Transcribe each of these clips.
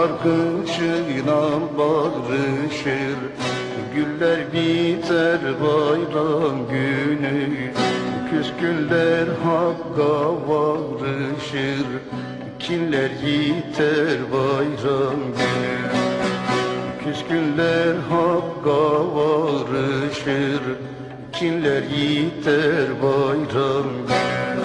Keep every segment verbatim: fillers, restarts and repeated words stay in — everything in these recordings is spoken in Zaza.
Dargın çiğnan bağrışır, güller biter bayram günü. Küskünler Hakk'a varışır, kinler yiter bayram günü. Küskünler Hakk'a varışır, kinler yiter bayram günü.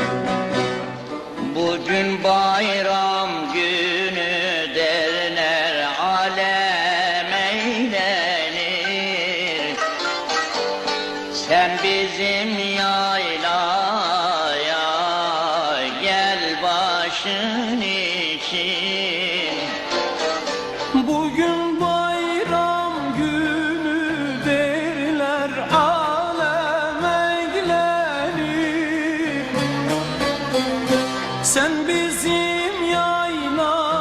Bugün bayram günü derler, alem eğlenir. Sen bizim yaylaya gel başın için. Bugün bayram günü derler, alem eğlenir. Sen bizim yaylaya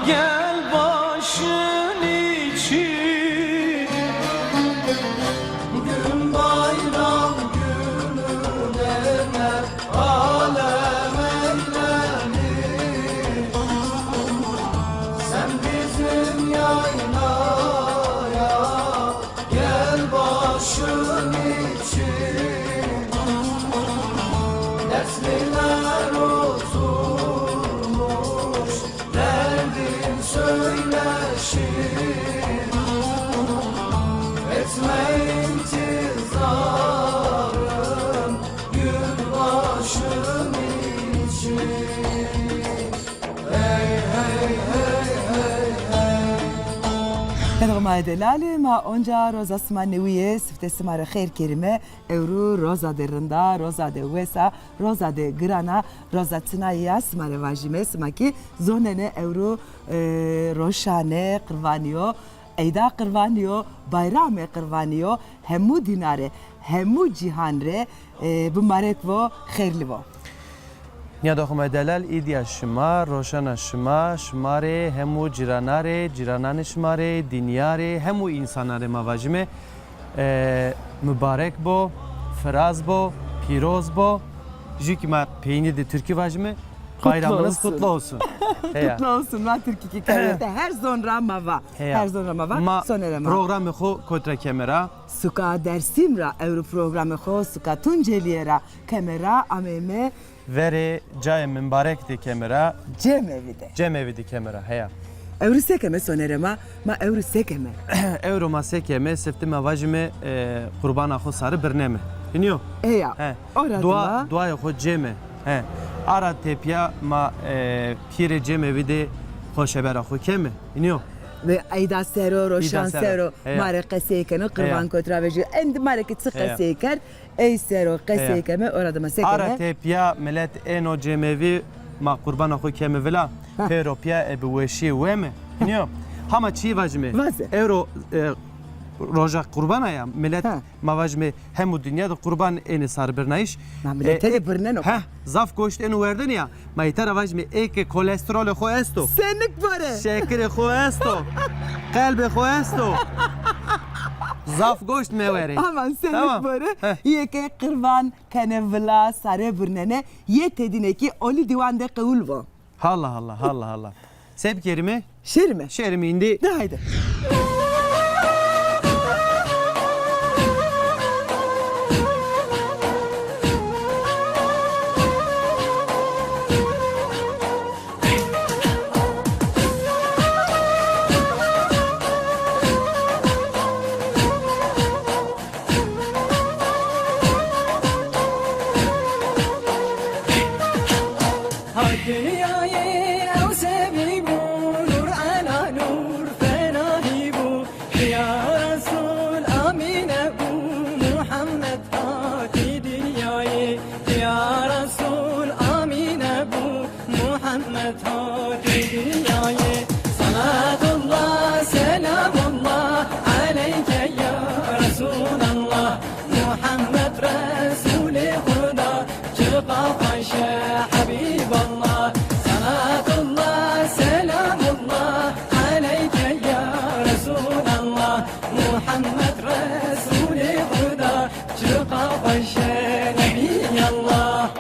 gel başın için. Bugün bayram günü derler, alem eğlenir. Sen bizim yaylaya gel başın için. Dertliler oturmuş derdin söyleşir. Etme intizarım gün başın için. Hey, hey, hey, hey, hey. Hello, ma delalî, ma onca roza sima newîye, sifte sima rê xeyr kerîme. Ewro roza de rinda, roza de wesa, roza de girana, roza çinayî ya sima rê vajîme, sima kî zonenê ewro, e, roşane qirvanî yo, eyda qirvanî yo, bayramê qirvanî yo, hemû dîna rê, hemû cîhan rê, e, bimarek vo, xeyrlî vo. Nîyadoxê ma delal, îdîya şima, roşana şima, şima rê, hemû cîrana rê, cîrananê şima rê, dinya rê, hemû însanan rê ma vajîme, e, mubarek bo, firaz bo, pîroz bo. Jû kî ma peynî de tirkî vajîme, bayramınız kutlu olsun. Heya. Kutlu olsun. Ma tirkî kî kewte. Her zon ra ma va. Heya. Her zon ra ma va. Ma sonere ma programê xo kot ra keme ra? Suka Dersim ra, ewro programê xo suka Tuncelîye ra keme ra, ameyme. Verê cayê mimbarek de keme ra. Cemevî de. Cemevî de keme ra, heya. Ewro se keme sonere ma? Ma ewro se keme? Ewro ma se keme, sifte ma vajîme, e, qurbana xo sarî birneme. Hînî yo? Heya. He. Ora dua, dima duayê xo ceme. He. Ara tepîya ma, e, pîrê cemevî de xoşebera xo keme. Hînî yo? Ve eyda ser o, roşan ser o, ma rê qesey keno, qirvan kot ra vejîyo. Endî ma rê kî çi qesey kerd, ey ser o qesey keme, ora dima se keme? Ara tepîya milet êno cemevî, ma qurbana xo keme vila, pêro pîya ebe weşîye weme. Hînî yo? Hama çîyê vajîme. Vaze. Ewro, e, roja qurbana ya, milet, ma vajîme, hemû dinya de qurban ênê sarî birnayîş. Ma milet, e, de birneno. Heh, zaf goşt êno werdene ya. Ma îta ra vajîme, ê ke kolesterolê xo esto. Senik vore. Şekerê xo esto. Qelbê xo esto. Zaf goşt mewerê. Aman senik vore. Tamam. Heh. Ê ke qirvan kenê vila, sarê birnenê, yê tedîne kî olî dîwan de qewul vo. Halla halla, halla halla. Se bikerîme? Şêrîme. Şêrîme îndî. De haydi. Ha dinyayê ew sebî bû, nûr ela nûr fena hî bû. Ya Resûl Amîne bû, Muhammed hatî dinyayê. Ya Resûl Amîne bû, Muhammed hatî dinyayê. Salatullah, selamullah aleyke ya Resûlallah. Muhammed Resûlê Xuda, çiqa xweş e Habîballah. Salatullah, selamullah aleyke ya Resûlallah. Muhammed Resûlê Xuda, çiqa xweş e Nebîyallah.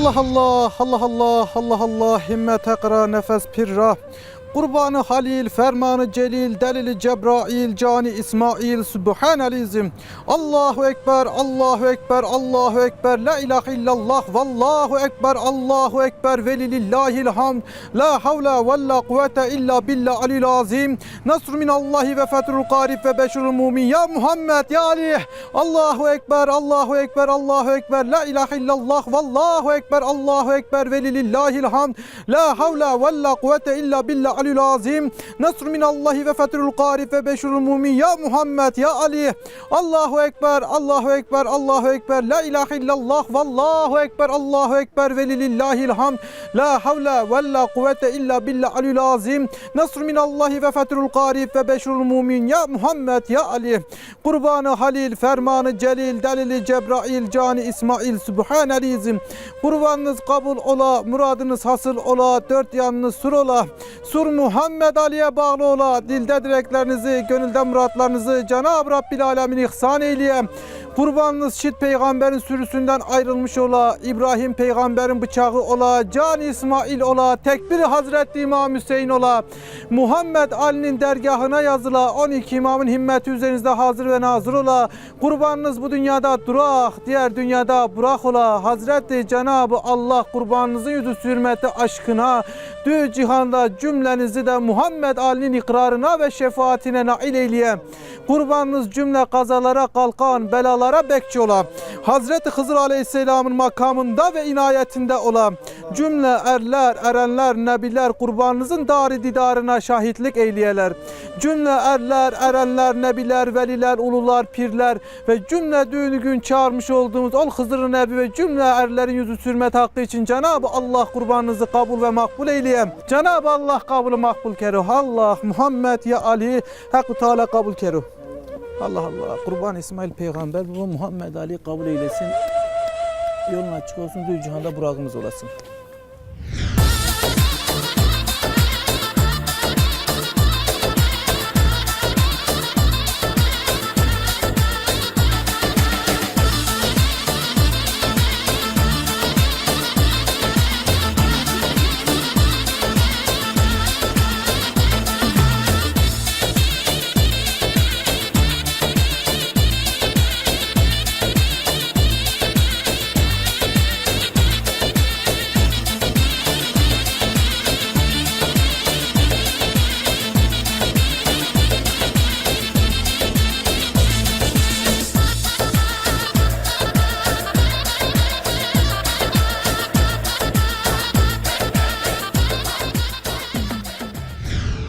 Allah Allah, Allah Allah, Allah Allah, himmet Heq ra, nefes pir ra. Qurbanı Halil, fermanı Celil, delili Cebrail, cani İsmail, Subhanel İzim. Allahu Ekber, Allahu Ekber, Allahu Ekber, la ilahe illallah, vallahu Ekber, Allahu Ekber, velilillahil hamd, la havle ve la kuvvete illa billah alil azim. Nasrun minallahi ve fethul qarib ve beşirul mumin. Ya Muhammed, ya Ali. Allahu Ekber, Allahu Ekber, Allahu Ekber. La ilahe illallah, vallahu Ekber, Allahu Ekber, velilillahil hamd. La havle ve la kuvvete illa billah aliyul azim. Nasrun minallahi ve fethul qarib ve beşirul mumin. Ya Muhammed, ya Ali. Allahu Ekber, Allahu Ekber, Allahu Ekber. La ilahe illallah, vallahu Ekber, Allahu Ekber, velilillahil hamd. La havle ve la kuvvete illa billah aliyul azim. Nasrun minallahi ve fethul qarib ve beşirul mumin. Ya Muhammed, ya Ali. Qurbanı Halil, fermanı Celil, delili Cebrail, cani İsmail, Subhanel İzim. Qurbanınız qabul ola, muradınız hasıl ola, dört yanınız sur ola. Sur Muhammed Ali'ye bağlı ola, dilde dileklerinizi, gönülde muratlarınızı Cenab-ı Rabbil Alemin ihsan eyleye. Qurbanınız şit peygamberin sürüsünden ayrılmış ola, İbrahim peygamberin bıçağı ola, can İsmail ola, tekbir Hazreti İmam Hüseyin ola. Muhammed Ali'nin dergahına yazıla, on iki imamın himmeti üzerinizde hazır ve nazır ola. Qurbanınız bu dünyada duraq, diğer dünyada buraq ola. Hazreti Cenab-ı Allah qurbanınızın yüzü sürmeti aşkına, dü cihanda cümlenizi de Muhammed Ali'nin ikrarına ve şefaatine nail eyleye. Qurbanınız cümle qazalara qalqan, belalara bekçi ola. Hazreti Hızır Aleyhisselam'ın makamında ve inayetinde ola. Cümle erler, erenler, nebiler qurbanınızın dari didarına şahitlik eyleyeler. Cümle erler, erenler, nebiler, veliler, ulular, pirler ve cümle düğünü gün çağırmış olduğumuz ol Hızır-ı Nebi ve cümle erlerin yüzü sürmet hakkı için Cenab-ı Allah qurbanınızı qabul ve makbul eyleye. Cenab-ı Allah qabul makbul kero. Allah, Muhammed, ya Ali, Hak-ı Teala qabul kero. Allah Allah, Qurban İsmail Peygamber, bu Muhammed Ali qabul eylesin. Yolun açık olsun, dü cihanda burağımız olasın.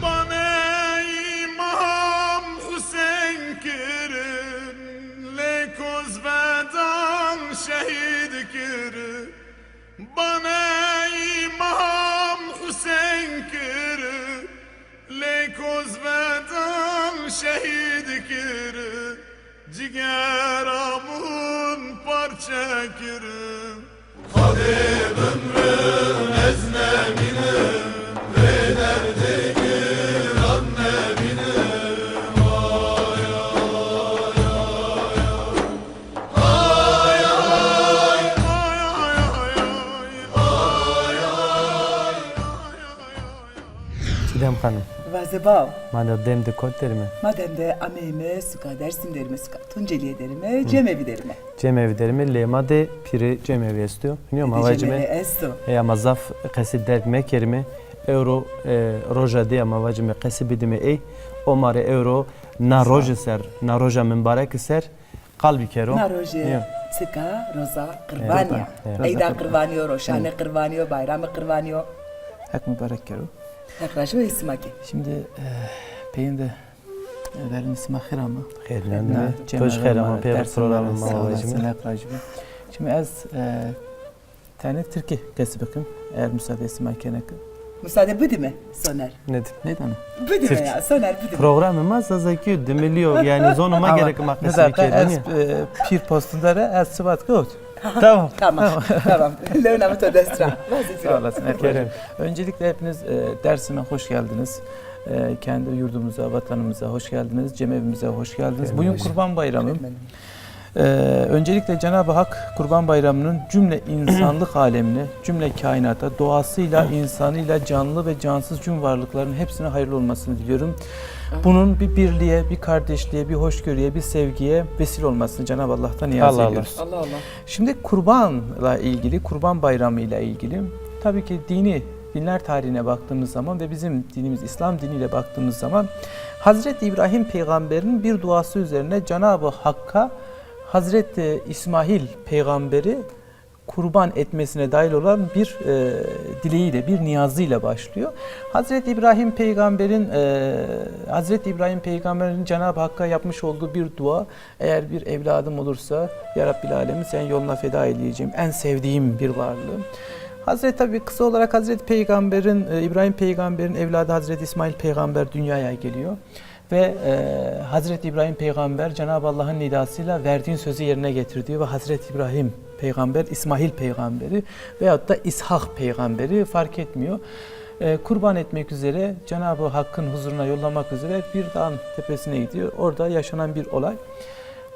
Banê Îmam Huseyn kirin, lê kozvedan şehîd kirin. Banê Îmam Huseyn kirin, lê kozvedan şehîd kirin. Cigeramûn parçe kirin. Xadê bimrim ez nemînim, vê derdê giran nemînim. Ay, ay, ay, ay. Ay, ay. Ay, ay. Çiğdem Xanim. Vaze baw. Ma de dem de kot derime? Ma dem de ameyme suka, Dersim derime suka, Tuncelîye derime, Cemevî derime. Cemevî derime, lê ma de pîrê Cemevî esto. Hînî yo ma vacime. Esto. Heya ma zaf qesî derg mekerime. Ewro, e, roja de ya ma vacime qesî bidime ey. O ma rê ewro na roje ser, na roja mimbarek ser qal bikero. Na roje sika roza qirvanî ya. Eyda qirvanî yo, roşanê qirvanî yo, bayramê qirvanî yo. Heq mubarek kero. Heq rajî û hê sima ke. Şimdi, e, peyinde, e, verînî sima xêr ama. Xêr nîyame. To jî xêr ama, peyinde programê ma vajîme. Heq rajî be. Şimdi ez, e, tenê tirkî qesî bikim, eger musaade sima kene ke. Musaade bidîme, Soner. Nedim. Nêdana? Bidîme ya, Soner, bidîme. Programê ma zazakî yo, dimilî yo, yanî zonê ma gereke ma qesî bikerîme. Ez, e, pîr postunda re, ez sibat kewt. Tamam. Tamam, tamam. Lewna mi to dest ra. Sağ olasın, Ekrem. Öncelikle hepiniz, e, Dersim'e hoş geldiniz. E, kendi yurdumuza, vatanımıza hoş geldiniz. Cemevimize hoş geldiniz. Bugün Kurban Bayramı. Ee, öncelikle Cenab-ı Hak Kurban Bayramı'nın cümle insanlık alemine, cümle kainata, doğasıyla, insanıyla, canlı ve cansız tüm varlıkların hepsine hayırlı olmasını diliyorum. Bunun bir birliğe, bir kardeşliğe, bir hoşgörüye, bir sevgiye vesile olmasını Cenab-ı Allah'tan niyaz Allah Allah. ediyoruz. Allah Allah. Şimdi Kurban'la ilgili, Kurban Bayramı ile ilgili tabii ki dini, dinler tarihine baktığımız zaman ve bizim dinimiz İslam diniyle baktığımız zaman Hazreti İbrahim Peygamber'in bir duası üzerine Cenab-ı Hakk'a Hazreti İsmail Peygamber'i kurban etmesine dair olan bir e, dileğiyle, bir niyazıyla başlıyor. Hazreti İbrahim Peygamber'in e, Hazreti İbrahim Peygamber'in Cenab-ı Hakk'a yapmış olduğu bir dua, eğer bir evladım olursa, ya Rabbil Alemin, senin yoluna feda edeceğim, en sevdiğim bir varlığı. Hazreti, tabii kısa olarak Hazreti Peygamber'in, e, İbrahim Peygamber'in evladı Hazreti İsmail Peygamber dünyaya geliyor. Ve e, Hazreti İbrahim Peygamber Cenab-ı Allah'ın nidasıyla verdiğin sözü yerine getir diyor ve Hazreti İbrahim Peygamber, İsmail Peygamberi veyahut da İshak Peygamberi fark etmiyor. E, kurban etmek üzere Cenab-ı Hakk'ın huzuruna yollamak üzere bir dağın tepesine gidiyor. Orada yaşanan bir olay.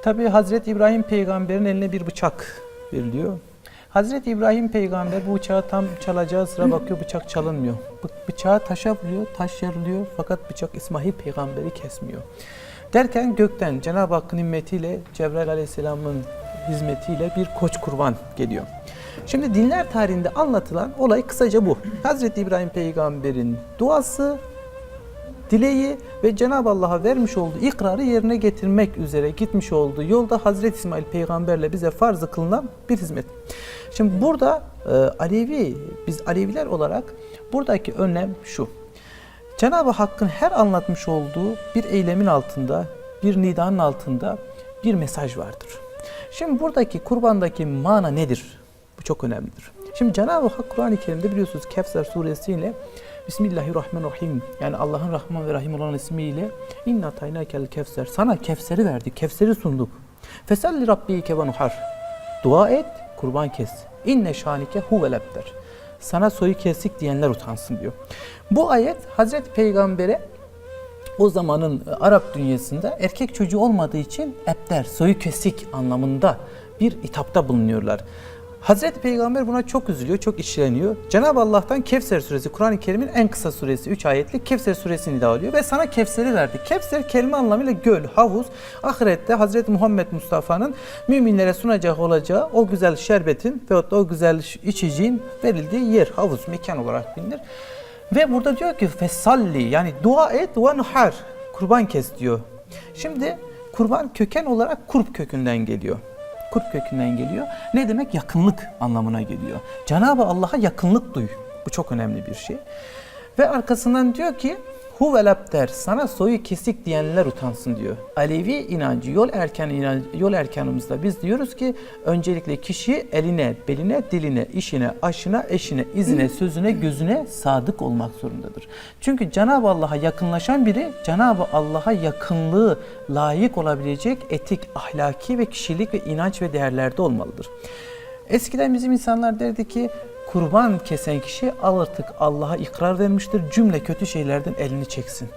Tabii Hazreti İbrahim Peygamber'in eline bir bıçak veriliyor. Hazreti İbrahim Peygamber bu bıçağı tam çalacağı sıra bakıyor, bıçak çalınmıyor. Bı- bıçağı taşa vuruyor, taş yarılıyor, fakat bıçak İsmail Peygamber'i kesmiyor. Derken gökten Cenab-ı Hakk'ın himmetiyle, Cebrail Aleyhisselam'ın hizmetiyle bir koç kurban geliyor. Şimdi dinler tarihinde anlatılan olay kısaca bu. Hazreti İbrahim Peygamber'in duası, dileği ve Cenab-ı Allah'a vermiş olduğu ikrarı yerine getirmek üzere gitmiş olduğu yolda Hazreti İsmail Peygamber'le bize farzı kılınan bir hizmet. Şimdi burada e, Alevi, biz Aleviler olarak buradaki önem şu. Cenab-ı Hakk'ın her anlatmış olduğu bir eylemin altında, bir nidanın altında bir mesaj vardır. Şimdi buradaki kurbandaki mana nedir? Bu çok önemlidir. Şimdi Cenab-ı Hak Kur'an-ı Kerim'de biliyorsunuz Kevser suresiyle Bismillahirrahmanirrahim, yani Allah'ın Rahman ve Rahim olan ismiyle, "İnna ataynakel Kevser", sana Kevser'i verdik, Kevser'i sunduk. "Fesalli rabbike ve nuhar", dua et, kurban kes. "İnne şanike huvel ebter", sana soyu kesik diyenler utansın diyor. Bu ayet Hazreti Peygamber'e o zamanın e, Arap dünyasında erkek çocuğu olmadığı için ebter, soyu kesik anlamında bir hitapta bulunuyorlar. Hazreti Peygamber buna çok üzülüyor, çok içleniyor. Cenab-ı Allah'tan Kevser suresi, Kur'an-ı Kerim'in en kısa suresi, üç ayetlik Kevser suresini de alıyor ve sana Kevser'i verdi. Kevser kelime anlamıyla göl, havuz. Ahirette Hazreti Muhammed Mustafa'nın müminlere sunacak olacağı o güzel şerbetin veyahut da o güzel içeceğin verildiği yer, havuz, mekan olarak bilinir. Ve burada diyor ki "fesalli", yani dua et, "ve nuhar", kurban kes diyor. Şimdi kurban köken olarak kurb kökünden geliyor. Kurb kökünden geliyor. Ne demek? Yakınlık anlamına geliyor. Cenab-ı Allah'a yakınlık duy. Bu çok önemli bir şey. Ve arkasından diyor ki "huvel ebter", sana soyu kesik diyenler utansın diyor. Alevi inancı, yol erken inancı, yol erkanımızda biz diyoruz ki öncelikle kişi eline, beline, diline, işine, aşına, eşine, izine, sözüne, gözüne sadık olmak zorundadır. Çünkü Cenab-ı Allah'a yakınlaşan biri Cenab-ı Allah'a yakınlığı layık olabilecek etik, ahlaki ve kişilik ve inanç ve değerlerde olmalıdır. Eskiden bizim insanlar derdi ki kurban kesen kişi artık Allah'a ikrar vermiştir, cümle kötü şeylerden elini çeksin.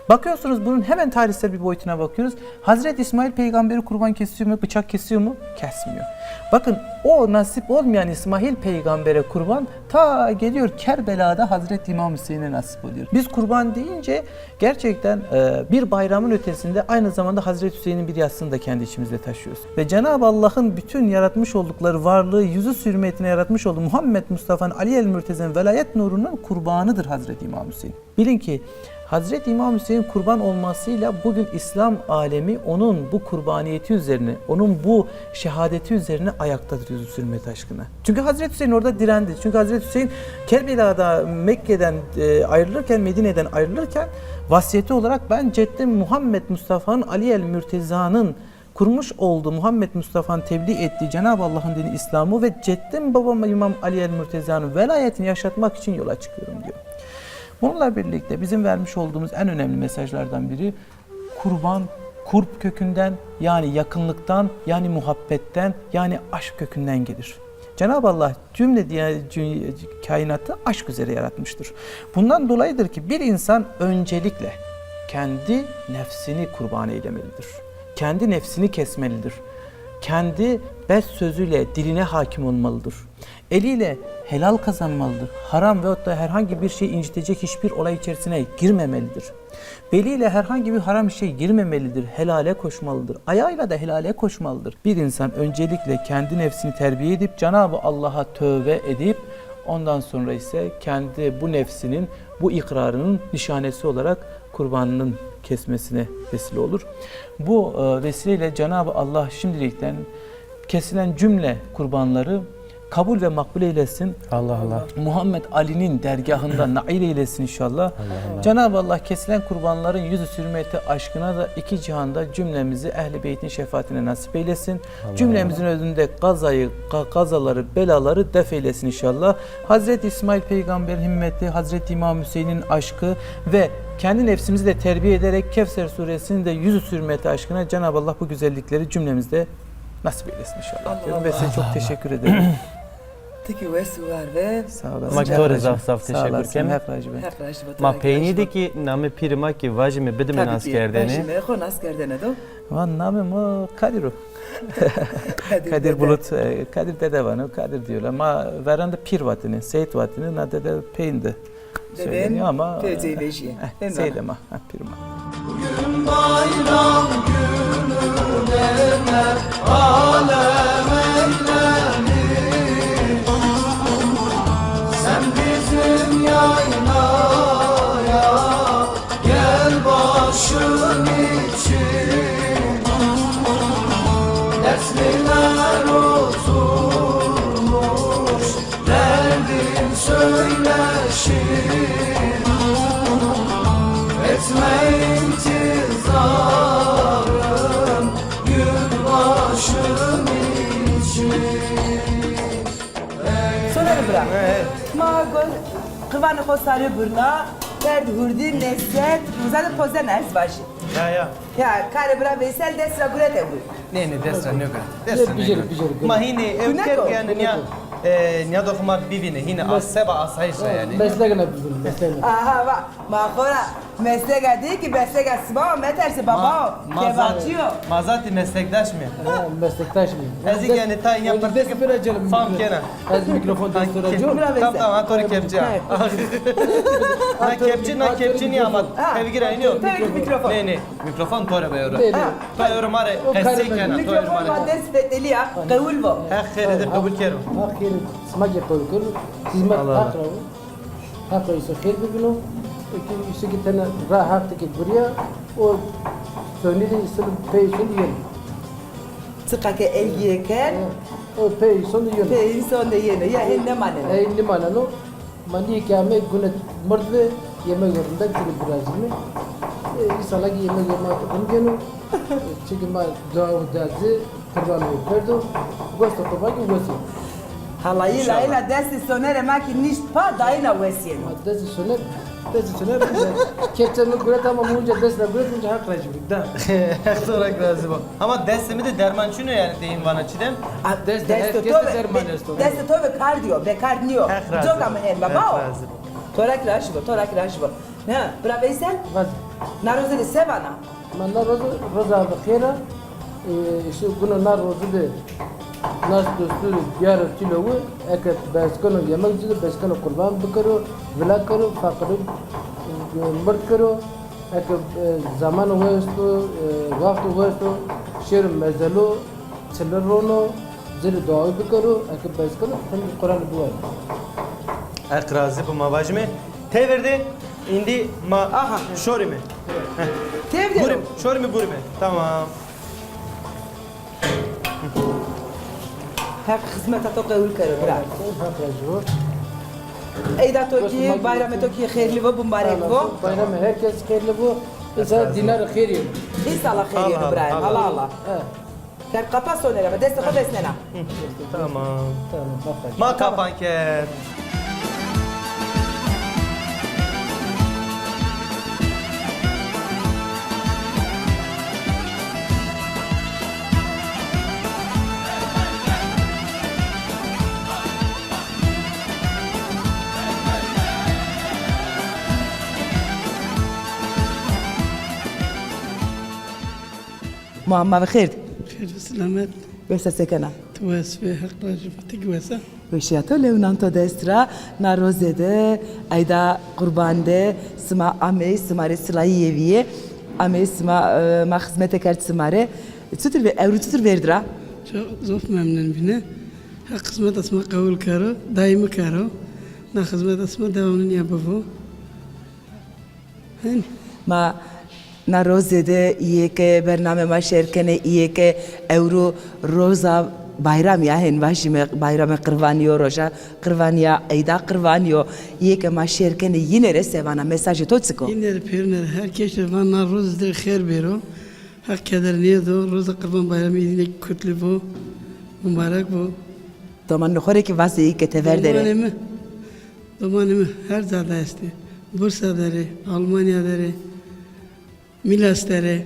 Bakıyorsunuz bunun hemen tarihsel bir boyutuna bakıyoruz. Hazreti İsmail peygamberi kurban kesiyor mu, bıçak kesiyor mu? Kesmiyor. Bakın, o nasip olmayan İsmail peygambere kurban ta geliyor Kerbela'da Hazreti İmam Hüseyin'e nasip oluyor. Biz kurban deyince gerçekten e, bir bayramın ötesinde aynı zamanda Hazreti Hüseyin'in bir yasını da kendi içimizde taşıyoruz. Ve Cenab-ı Allah'ın bütün yaratmış oldukları varlığı yüzü hürmetine yaratmış olduğu Muhammed Mustafa'nın Ali el Mürteza'nın velayet nurunun kurbanıdır Hazreti İmam Hüseyin. Bilin ki Hazreti İmam Hüseyin kurban olmasıyla bugün İslam alemi onun bu kurbaniyeti üzerine, onun bu şehadeti üzerine ayaktadır yüzü hürmet aşkına. Çünkü Hazreti Hüseyin orada direndi. Çünkü Hazreti Hüseyin Kerbela'da Mekke'den e, ayrılırken, Medine'den ayrılırken vasiyeti olarak "Ben Ceddim Muhammed Mustafa'nın, Ali el Mürteza'nın kurmuş olduğu Muhammed Mustafa'nın tebliğ ettiği Cenab-ı Allah'ın dini İslam'ı ve Ceddim Babam İmam Ali el Mürteza'nın velayetini yaşatmak için yola çıkıyorum." diyor. Bununla birlikte bizim vermiş olduğumuz en önemli mesajlardan biri kurban, kurb kökünden, yani yakınlıktan, yani muhabbetten, yani aşk kökünden gelir. Cenab-ı Allah cümle diye cü- kainatı aşk üzere yaratmıştır. Bundan dolayıdır ki bir insan öncelikle kendi nefsini kurban eylemelidir. Kendi nefsini kesmelidir. Kendi bes sözüyle diline hakim olmalıdır. Eliyle helal kazanmalıdır. Haram veyahut da herhangi bir şey incitecek hiçbir olay içerisine girmemelidir. Beliyle herhangi bir haram şey girmemelidir. Helale koşmalıdır. Ayağıyla da helale koşmalıdır. Bir insan öncelikle kendi nefsini terbiye edip Cenab-ı Allah'a tövbe edip ondan sonra ise kendi bu nefsinin, bu ikrarının nişanesi olarak kurbanının kesmesine vesile olur. Bu, e, vesileyle Cenab-ı Allah şimdilikten kesilen cümle kurbanları kabul ve makbul eylesin. Allah Allah. Muhammed Ali'nin dergahında nail eylesin inşallah. Allah Allah. Cenab-ı Allah kesilen kurbanların yüzü sürmeti aşkına da iki cihanda cümlemizi Ehl-i Beyt'in şefaatine nasip eylesin. Allah. Cümlemizin önünde kazayı, ka-, kazaları, belaları def eylesin inşallah. Hazreti İsmail Peygamber'in himmeti, Hazreti İmam Hüseyin'in aşkı ve kendi nefsimizi de terbiye ederek Kevser suresinin de yüzü sürmeti aşkına Cenab-ı Allah bu güzellikleri cümlemizde nasip eylesin inşallah diyorum ve size çok teşekkür ederim. Ti kî wes û war be. Sağ olasın. Ma to rê zaf zaf teşekkür keme. Heq razî be. Heq razî be. Ma peynî de kî namê pîrê ma kî vajîme, bidime nas kerdene. Vajîme, xo nas kerdene do. Va namê ma Kadir o. Kadir Bulut, e, Kadir Dede vano, Kadir diyorlar. Ma verende pîr vatine, seyit vatine, na dede peynî de söyleniyor ama, e, seyde ma, ha, pîr ma. Bugün bayram günü derler alem eylemiş. Sen bizim yaylaya gel başım için. Dertliler oturmuş derdin söyleşir. Etme intizarım gün başım için. Soner bira. Ma got, qirvanê xo sarê burna, perd hurdî, neset, uza de pozena ez vajî. Ya, ya. Ya, karê bira Veysel dest ra gurete bu. Nê, nê, dest ra nêgurete. Dest ra nêgurete. Ma hînî ew kerd yanî nîya, e, nîya do xo ma bivîne, hînî a seba asayîş ra yanî. Meslek ra bivîne, meslek ra. Aha, va, ma xo ra meslek a dî kî, meslek a sima o, metersê baba o, kebapçî yo. Ma zatî meslekdaş mi? Ha, meslekdaş mi? Ez kî yanî tay nîya pirtik fam kena. Ez mîkrofon dest ra cû. Tamam, tamam, ha to rê kepçî ya. Na kepçî, na kepçî nîya ama. Tevgî ra înî yo. Mîkrofon. Nê, nê. Mîkrofon to rê be ewro. Nê, nê. To ewro ma rê qesey kena, to ewro ma rê. Mîkrofon ma dest fetelî ya, qewil bo. Heq xêrê de qebul kero. Heq xêrê sima kî qewil kero. Hizmet Heq ra bo. Heq ra îso xêr bivîno. Îso kî tena ra Heq de kî gurîya, o sonî de îso pey îso de yeno. Çiqa ke elgîye kerd. O pey îson de yeno. Pey îson de yeno. Ya hên nêmaneno. Hên nêmaneno. Ma nîyê ke amey gune mird ve, yemegê rindek gune birazîme. E, îsala kî yemegê ma rind gêno. E, çimkî ma dua û derdî qurbanê kerdo. Goştê qurban kî wesî. Halayî layîla destê Sonerê ma kî nîşt pa dayîna wesîyeno. Ma destê Soner, destê Soner, kepçe mi guret ama mi unca dest ra guret, unca Heq razî bi. Da. Heq to ra kî razî bo. Ama destê mi de derman çin o yanî, deyîm vana çî de. A, destê to ve, destê to ve kard yo, bekard nîyo. Coka mi hên baba o. To ra kî razî bo, to ra kî razî bo. Ne, bira Veysel? Vaz. Na roze de se vana? Ma na roze, roza bi xêr a. E, îşte guno na roze de nas dostû biyaro tîlo wi, eke bes keno yemek ci de, bes keno qurban bikero, vila kero, feqîrî, e, mird kero. Eke, e, zaman westo, e, waxto westo, şêro mezelo, çili rono, ci rê duayî bikero, eke bes keno, hindî Quranî biwano. Heq razî bo, ma vajîme. Têverde, îndî ma şorîme. Têvde. Burîme, şorîme burîme. Tamam. Heq xizmeta to qewil kero, bira. Heq razî bo. Eyda to kî, bayramê to kî xêrlî bo, bimbarek bo. Bayramê her kes xêrlî bo. Îsa dînar xêr yeno. Îsala xêr yeno, bira. Allah Allah. He. Kerd qapa Soner, ama destê xo besnena. Tamam. Tamam, bak, bak. Ma kapan kerd. Muamma bi xêr. Xêr û selamet. Wes a, se kena? Tu wes be, Heq razî bo, ti kî wes a? Weşîya to, lewnan to dest ra. Na rozê de, eyda qurban de, sima amey, sima rê silayî yê vîyê. Amey sima, e, ma xizmete kerd sima rê. Çitur ve-, ewro çitur vêrd ra? Çok, zof memnun bîne. Heq xizmeta sima qebul kero, daîmî kero. Na xizmeta sima dewamlı nîya bibo. Hen. Ma na rozê de îyê ke bername ma şêr kenê, îyê ke ewro roza bayramî ya, hen vajîme bayramê qirvanî yo, roja qirvanî ya, eyda qirvanî yo, îyê ke ma şêr kenê, yîne rê se vana, mesajê to çik o? Yîne rê, pêrine rê, her kes rê van na roz de xêr bêro. Heq keder nêdo, roza Qirban Bayramî yîne kutlu bo, mubarek bo. Domanê xo rê kî vasê, îyê ke tever der ê. Domanê mi, domanê mi her ca de estê. Bursa der ê, Almanya der ê, Milas der ê.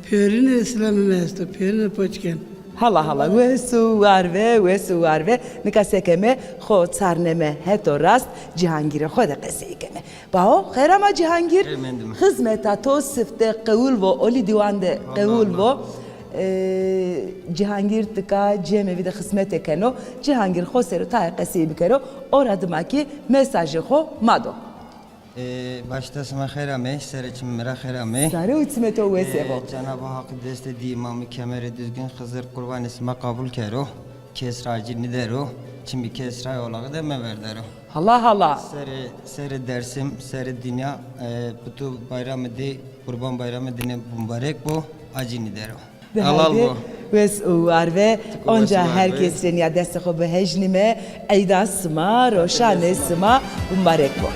Pêrine rê selamê mi esto, pêrine rê poç ken. Hala hala, wes û war ve, wes û war ve. Nika se keme, xo çarneme heto rast, Cihangîrê xo de qesey keme. Bao, xêr ama Cihangîr. Xêr mendime. Xizmeta to sifte qewil vo, olî dîwan de qewil vo. Ee, Cihangîr tika cemevî de xizmete keno. Cihangîr xo ser o tayê qesey bikero. O ra dima kî mesajê xo ma do. Ee, başta sima xêr amey, serê çimê mi ra xêr amey. Sare û çimê to wes vo. Ee, Cenab-ı Hak destê dî, îmamî, kemerê düzgün, Xizir qurbanê sima qabul kero. Kes ra acî nîdero, çimkî kes ray olağı de meverdero. Hala hala. Serê, serê Dersim, serê dinya, e, bi tu bayramê dê, Qurban Bayramê dîne mubarek bo, acî nîdero. Helal bo. Wes û war ve. Onca her kes rê nîya destê xo bihejnîme, eyda sima, roşanê sima mubarek bo.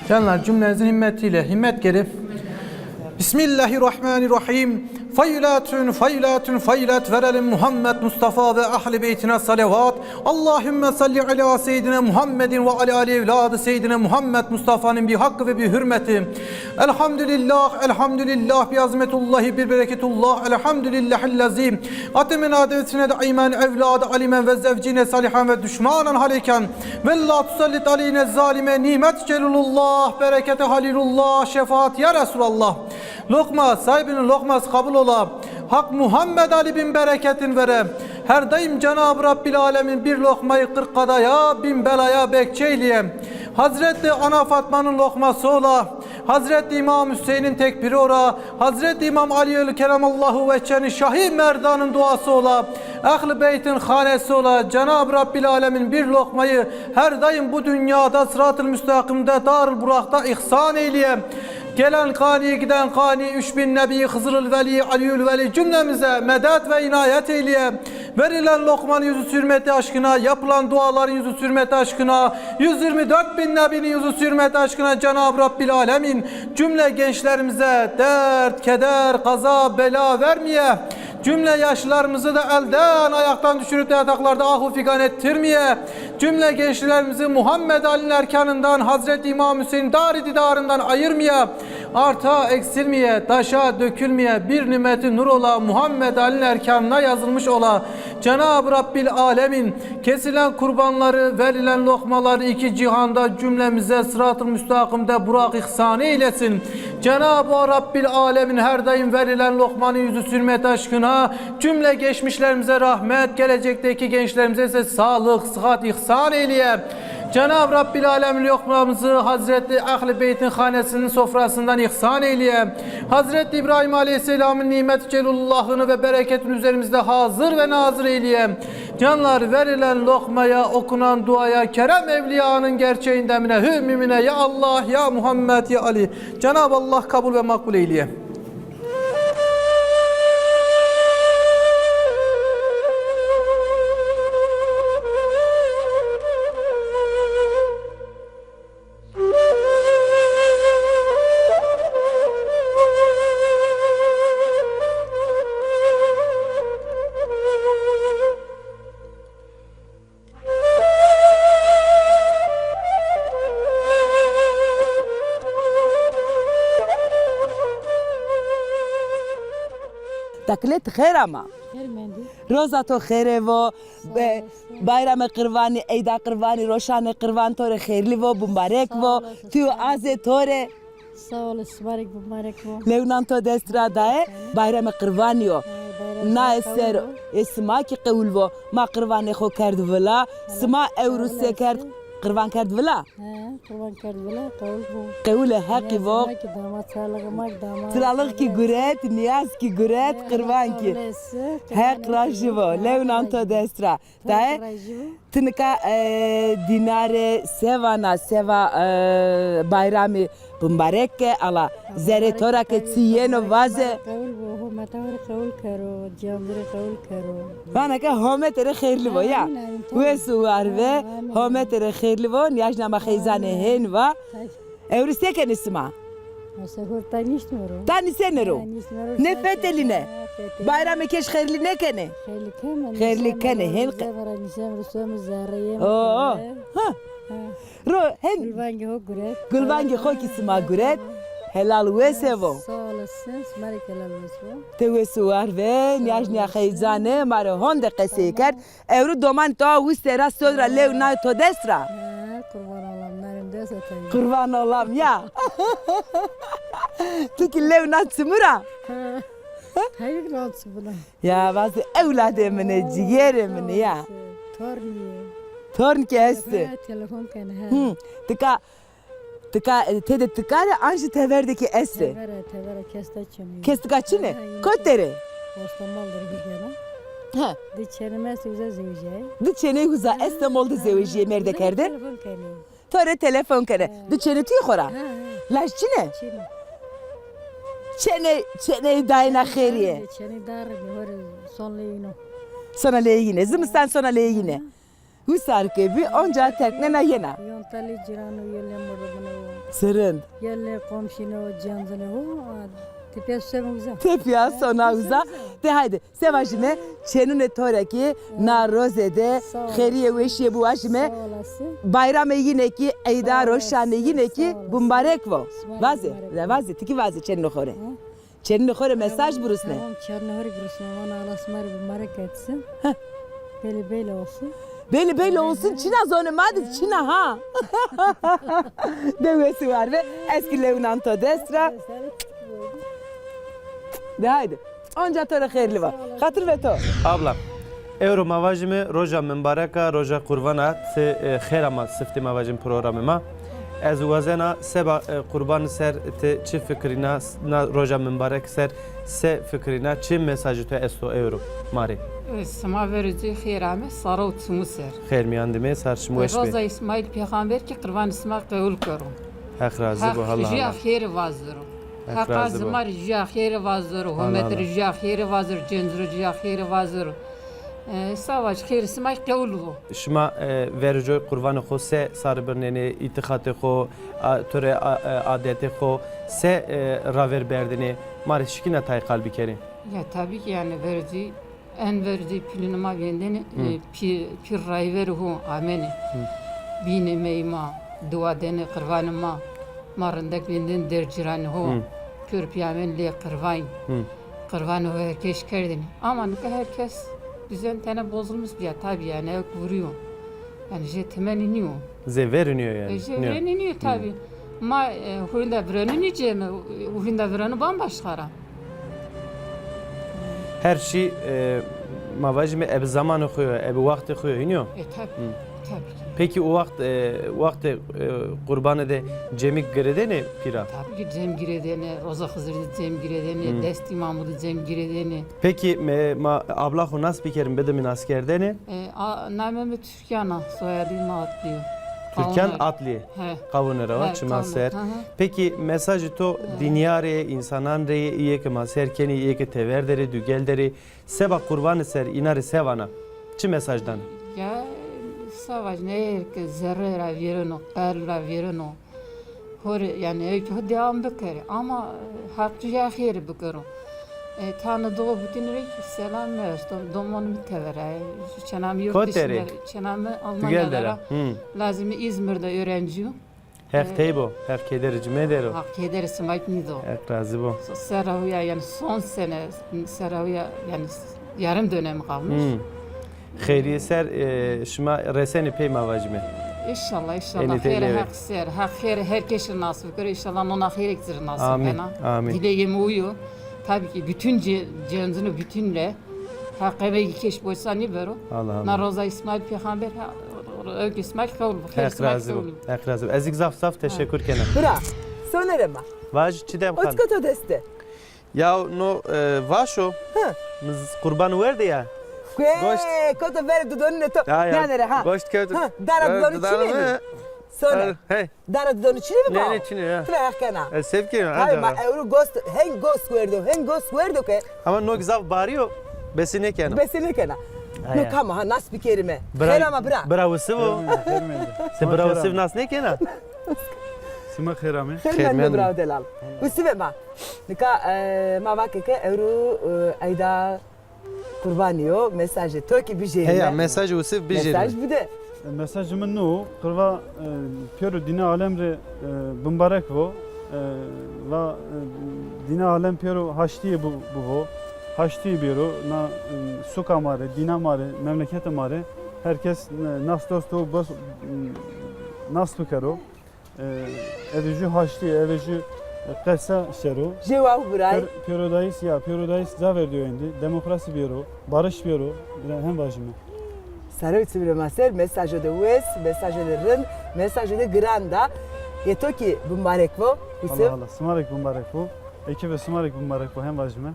Canlar, cümlenizin himmeti ile, himmet gerê. Bismillahirrahmanirrahim. Faylatun, faylatun, faylat verelim Muhammed Mustafa ve ahli beytine salavat. Allahümme salli ala seyyidine Muhammedin ve ala ali evladı seyyidine Muhammed Mustafa'nın bir hakkı ve bir hürmeti. Elhamdülillah, elhamdülillah, bi azmetullahi, bi bereketullah, elhamdülillahillezî etemmena devletine daimen evlad alimen ve zevcine salihan ve düşmanen haleyken ve la tusallit aleyne zalime nimet celilullah, berekete halilullah, şefaat ya Resulallah. Lokma, sahibinin lokması kabul ola. Hak Muhammed Ali bin bereketin vere. Her daim Cenab-ı Rabbil Alemin bir lokmayı kırk kadaya, bin belaya bekçe eyliye. Hazreti Ana Fatma'nın lokması ola. Hazreti İmam Hüseyin'in tekbiri ora, Hazreti İmam Ali'yül Keremallahu Vechhe'nin şahi merdanın duası ola, Ehl-i Beyt'in hanesi ola, Cenab-ı Rabbil Alemin bir lokmayı her daim bu dünyada Sırat-ıl Müstakim'de, Darül Burak'ta ihsan eyliye. Gelen kani, giden kani, üç bin Nebi, Hızır'ıl Veli, Ali'yül Veli cümlemize medet ve inayet eyliye. Verilen lokmanın yüzü sürmeti aşkına, yapılan duaların yüzü sürmeti aşkına, yüz yirmi dört bin Nebinin yüzü sürmeti aşkına Cenab-ı Rabbil Alemin cümle gençlerimize dert, keder, kaza, bela vermeye, cümle yaşlılarımızı da elden ayaktan düşürüp de yataklarda ahu figan ettirmeye, cümle gençlerimizi Muhammed Ali'nin erkanından, Hazreti İmam Hüseyin dar-ı didarından ayırmaya, arta eksilmeye, daşa dökülmeye, bir nimeti nur ola, Muhammed Ali'nin erkanına yazılmış ola. Cenab-ı Rabbil Alemin kesilen kurbanları, verilen lokmaları iki cihanda cümlemize Sırat-ı Müstakim'de Burak ihsan eylesin. Cenab-ı Rabbil Alemin her daim verilen lokmanın yüzü sürmet aşkına cümle geçmişlerimize rahmet, gelecekteki gençlerimize ise sağlık, sıhhat ihsan eyleye. Cenab-ı Rabbil Alemin lokmamızı Hazreti Ehl-i Beyt'in hanesinin sofrasından ihsan eyleye. Hazreti İbrahim Aleyhisselam'ın nimet-i celullahını ve bereketini üzerimizde hazır ve nazır eyleye. Canlar, verilen lokmaya, okunan duaya, kerem evliyanın gerçeğin demine, hü mümine, ya Allah, ya Muhammed, ya Ali. Cenab-ı Allah kabul ve makbul eyleye. Takile ti xêr ama. Xêr mendî. Roza to xêrê vo. Sağ olasın. Bayramê qirvanî, eyda qirvanî, roşanê qirvan to rê xêrlî vo, bimbarek vo. Sağ olasın. Tu azê to rê. Sağ olasın, sima rê bimbarek vo. Lewnan to dest ra daye, bayramê qirvanî yo. Ha, bayramê qirvanî yo. Naye ser, ê sima kî qewul vo. Ma qirvanê xo kerd vila. Sima ewro se kerd, qirvan kerd vila. He, qurban kerd vila, qewul bo. Qewulê Heqî vo. Niyazê ma kî damat, çiralixê ma kî damat. Çiralix kî guret, niyaz kî guret, qirvan kî. Heq rajî vo. Lewnan to dest ra. Daye, ti nika, e, dînarê se vana, se va, e, bayramî bimbarek ke, ala zerê to ra ke çi yeno vaze. Qewul bo, hometa ho rê qewul kero, cîyan rê qewul kero. Vana ke homete rê xêrlî bo ya. Amîn, amîn, tamam. Wes û war ve, amîn, amîn, homete rê xêrlî bo, niyajna ma xeyzanê hên va. Ewro se kenê sima? Ewro se hor ta nîştme ro. Ta nîsenê ro? Ha, nîştme ro. Nêfetelîne? Ha, fetelîne. Bayramê keş xêrlî nêkenê? Xêrlî kenê, xêrlî kenê, hên. Zevera nîşem ro, somi zerre yem. Oo. Ha. Ha. Ro, hên. Gulvangê ho guret. Gulvangê xo kî sima guret. Helal wes vo. Sağ olasın, sima rê helal wes vo. Ti wes û war ve, niyajnîya xeyzanê ma rê honde qesey kerd. Ewro domanê to a wiste ra, sod ra, lew nayo to dest ra. Ha, qurban olam, narim dest ra tayî. Qurban olam ya. Ti kî lew na çimu ra? Ha. Tayî na çimu ra. Ya, vazê ewladê min ê, cîgerê min ê ya. Tornî yê. Torn kî estê. Telefon kenê, ha. Hı. Tika Tika, e, tede tika rê an jî tever de kî estê? Tever e, tever e, kes de çin ê. Kes tika çin ê? Ha, ha, yine. Kotî der ê? Ostomol der bigêna. He. Di çênê mi estê, uza zewejîyayî. Di çêney uza, Estemol de zewejîyê, mêrde kerde. Telefon kenê. To rê telefon kenê. He. Di çênê tu yê xo ra? He, he. Laj çin ê? Çin ê. Çêney, çêney dayena xêrîye. Çêney dar, ho rê son leyîno. Sona leyîne. Zimistan sona leyîne. Hı hı. Wisar ke bî, onca terknena yena. Yon ta lê cîrano, yon lê mordemûne wo. Sirind. Yon lê komşîne wo, cenzine wo. Tepîya sona uza. Tepîya sona uza. De haydi, se vajîme, çênûnê to rê kî na roze de xêrîye weşîye biwajîme. Sağ olasın. Bayramê yîne kî, eyda roşanê yîne kî bimbarek vo. Vaze, vaze, ti kî vaze çênûnê xo rê. Hı? Çênûnê xo rê mesaj birusne. Tamam, çênûnê xo rê birusne. Vana Allah sima rê bimbarek etsin. Heh. Belli belli olsun. Belli belli olsun. Çina zonê ma de çina ha. De wes û war ve. Ez kî lewnan to dest ra. De haydi. Onca to rê xêrlî va. Xatir ve to. Abla, ewro ma vajîme roja mimbarek a, roja qurban a, ti, e, xêr ama siftî ma vajîme programê ma. Ez wazena seba, e, qurbanî ser ti çi fikirîna, na roja mimbarek ser se fikirîna, çi mesajê to esto ewro ma rê? E, sima verê ci xêr ame, sare û çimû ser. Xêr mîyan de me, sar çimû weş be. Roza Îsmaîl Pêxamber kî qurbanê sima qewul kero. Heq razî bo, Allah Allah. Heq jûya xêrî vaziro. Heq razî bo. Heqa zima rê jûya xêrî vaziro, homete rê jûya xêrî vaziro, cênc rê jûya xêrî vaziro. E, savaş xêrî sima qewul bo. Şima, e, verê coy qurbanê xo se sare birnenê, îtîqatê xo, a, to rê, a, e, adetê xo se, e, raver berdinê? Ma rê şikîna tay qal bikerê. Ya tabii ki yani verê ci En verê ci pîlûnê ma vêndêne, e, pî-, pîr rayverê ho amenê. Bînê meyê ma, dua denê qirvanê ma. Ma rindek vêndêne der cîranê ho. Pîr pî amenê lê qirvayî. Qirvanê ho herkes kerdêne. Ama nika herkes düzen tene bozulmuş bîya tabî yani, ewk vurîyo. Yani jê temenî nîyo. Zê verî nîyo yani. E, jê verî nîyo tabî. Ma, e, hurînda vireno nîceme, hurînda vireno bambaşka ra. Her şey, e, ma vajîme ebe zamanê xo yo, ebe waxtê xo yo, hînî yo? E, tabii. Tabii ki. Peki o waxt, e, waxtê, e, qurbanî de cemî girêdêne pîra? Tabii ki cem girêdêne, roza Xizirî de cem girêdêne, dest îmamû de cem girêdêne. Peki, me, ma abla xo nas bikerîme, bidîme naskerdene? E, a, namê mi Türkan a, soyadê mi Atlı yo. Türkan Atlı. He. Qawunê ra wa, çima ser. Peki, mesajê to dinya rê, însanan rê, îyê ke ma ser kenê, îyê ke tever der ê, dugel der ê, seba qurbanî ser, înan rê se vana? Çi mesaj dana? Ya, savaş ne ke zerre ra vîreno, qel ra vîreno. Ho rê, yani, ewk ho devam bikerê. Ama, e, Haq jûya xêrî bikero. E, tane doğu bütün rê selam esto. Domonê mi tever a. Çêna mi yurt dışında, çêna mi Almanya'da ra. Lazimî İzmir'de öğrenciyim. Heq tey bo, Heq kêderê ci medero. Heq kêderê sima kî nîdo. Heq razî bo. Sera huya, yanî son sene, sera huya, yanî yarım dönem kalmış. Hmm. Xeyrîye ser, e, şima resenê pey ma vajîme. Înşallah, înşallah. Enê tey lewê. Xêrê Heq ser, Heq xêrê her kesî nasip kero. Înşallah nona xêrê ci rê nasip bena. Amîn, amîn. Dileyê mi uyo. Tabii ki bütün ce-, cenzunu bütünle. Ha, qemegî keş boysa nîbero. Allah Allah. Na roza Îsmaîl pêxamber, ha, ewk Îsmaîl qewul bo. Heq razî bo. Heq razî bo. Ez zî zaf zaf teşekur kena. Bira, sonere ma. Vaj, çi dem xan? Oçko to deste. Ya no, e, vaşo. Hı. Mi z-, qurban werde ya. Goşt. Koto ver dudonune to. Ya, ya. Yanere ha. Goşt kewt. Ha, dara dudonu çinê mi? Sone. Hey. Dara dudonu çinê mi? Ne, ne çinê ya? Ti ve heq kena. Ez sev kena. Hay ma ewro gost, heng gost werdo, heng gost werdo ke. Ama no zaf barî yo, besî nêkena. Besî nêkena. No kam ha nas bikerîme. Xêr ama bira. Bira Usiv o. Ti bira Usiv nas nêkena? Sima xêr amê. Xêr mendî bira delal. Usive ma. Nika, e, ma vake ke ewro, e, eyda Qurbanî yo, mesajê to kî bijêrîme. Heya, mesajê Usiv bijêrîme. Mesaj bide. E, mesajê mi no, qirva, e, pêro dîne alem rê, e, bimbarek vo. E, va, e, dîne alem pêro haştîye bu-, bivo. Haştîye bêro, na, e, suka ma rê, dîna ma rê, memleketê ma rê her kes, e, nas dosto, bos-, e, nas bikero. E, eve jü haştî, eve jü, e, qesa sero. Jê waw biray. Pêro-, pêrodayîs ya, pêrodayîs ca verdîyo endî. Demokrasî bêro, barış bêro, bira hem vajîme. Sare û çivrê ma ser, mesajo de wes, mesajo de rind, mesajo de giran da. Ê to kî bimbarek bo, Usiv. Allah Allah, sima rê kî bimbarek bo. Ekîbê sima rê kî bimbarek bo, hem vajîme.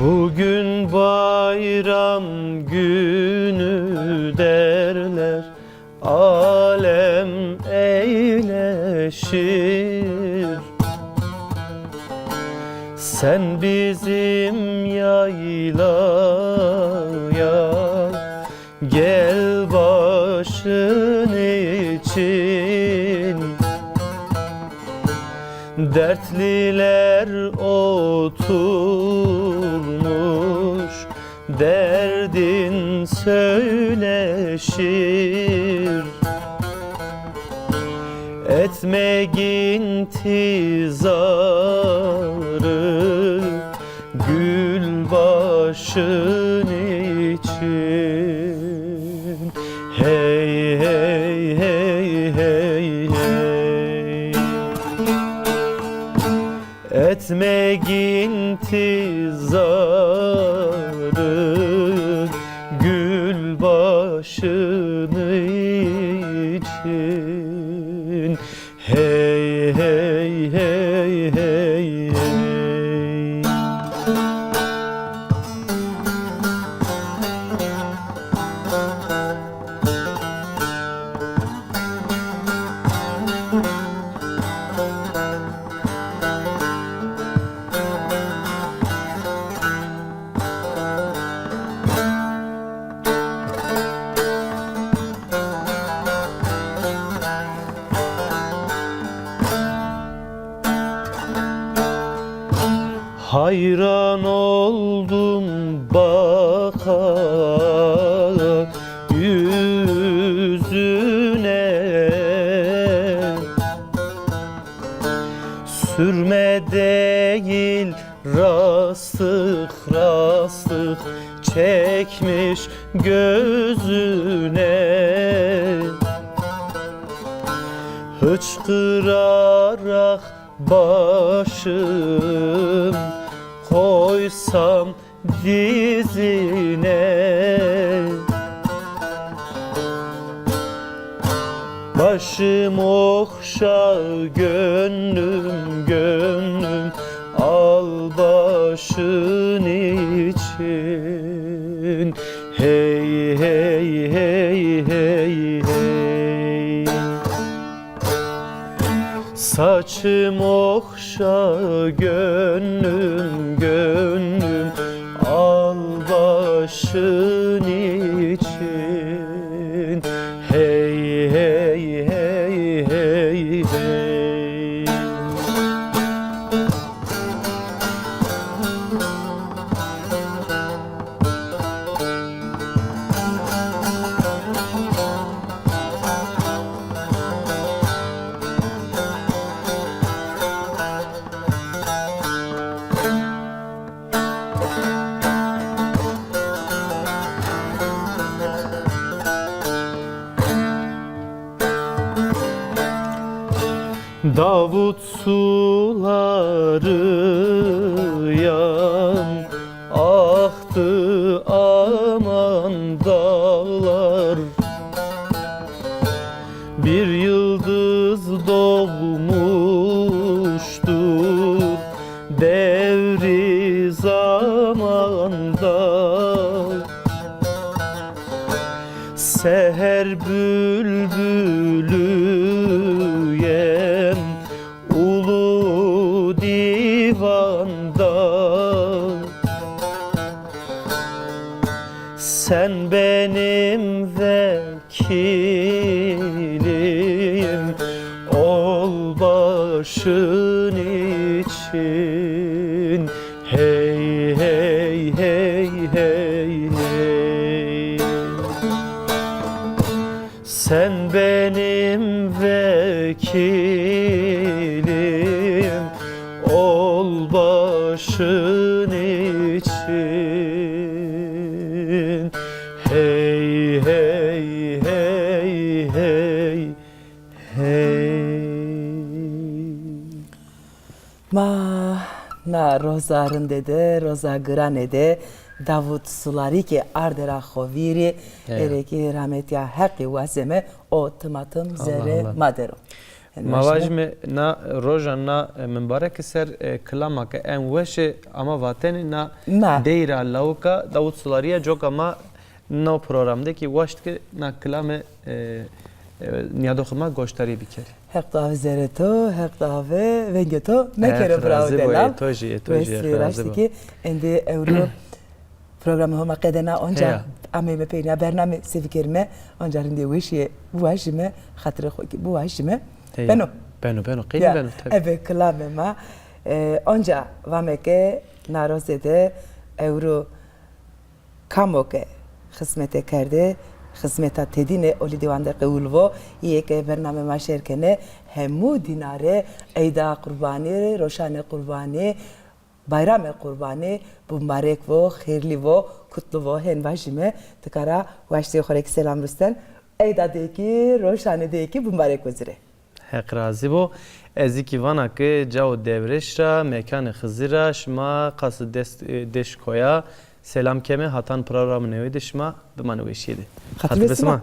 Bugün bayram günü derler, alem eğleşir. Sen bizim yaylaya gel başın için. Dertliler oturmuş, derdin söyleşir. Etme intizarı gül başın için. Hey, hey, hey, hey, hey. Etme intizarı gül başın için. Hey, hey, hey, hey, hey. Hayran oldum baka yüzüne. Sürme değil, rastık rastık çekmiş gözüne. Hıçkırarak başım koysam dizine. Başım okşa gönlüm, gönlüm Şın için. Hey, hey, hey, hey, hey. Saçım okşa gönlüm, gönlüm, al başın için. Hey, hey, hey, hey, hey. Davut suları yan aktı aman dağlar. Bir yıldız doğmuştur devri zamanda. Seher bülbülüyem ulu divanda. Sen benim vekilim, ol başın için. Hey, hey, hey, hey, hey. Sen benim vekilim, ol başın için. Hey, hey, hey, hey, hey. Ma na roza rinde de, roza girane de Davut Sulari ke arde ra xo vîrî, ere kî rahmetîya Heqî wazeme, o timatim zerrê ma der o. Ma vajîme na roja na, e, mimbareke ser, e, kilama ke en weş ê, ama vatene na, na deyra lawika Davut Sulari ya, coka ma no program de kî waşt ke na kilame, e, e, nîyadoxê ma goşdarî bikerî. Heq dave zerrê to, Heq dave vengê to mekero, bravo delal. Ê to jî, ê to jî, Heq razî bo. Wes bî, raştî kî endî ewro programê Homa qedena, onca ameyme peynîya bername se bikerîme, onca rindê weşîye biwajîme, xatirê xo kî biwajîme. Beno? Beno, beno, qeynî beno, tabî. Ebe kilamê ma, e, onca vame ke na roze de ewro kamo ke xizmete kerde, xizmeta tedîne olî dîwan de qewul vo. Îyê ke bername ma şêr kene, hemû dîna rê eyda qurbanî, roşanê qurbanî, bayramê qurbanî bimbarek vo, xêrlî vo, kutlu vo, hên vajîme. Tika ra waştê xo rê kî selam risten. Eyda de kî, roşanê de kî bimbarek vo ci rê. Heq razî bo. Ez zî kî vana ke cao Dewrêş ra, mekanê Xizir ra, şima qasê dest, e, Deşkoya selam keme, hatan programê newê de şima bimane weşîye de. Xatir be sima.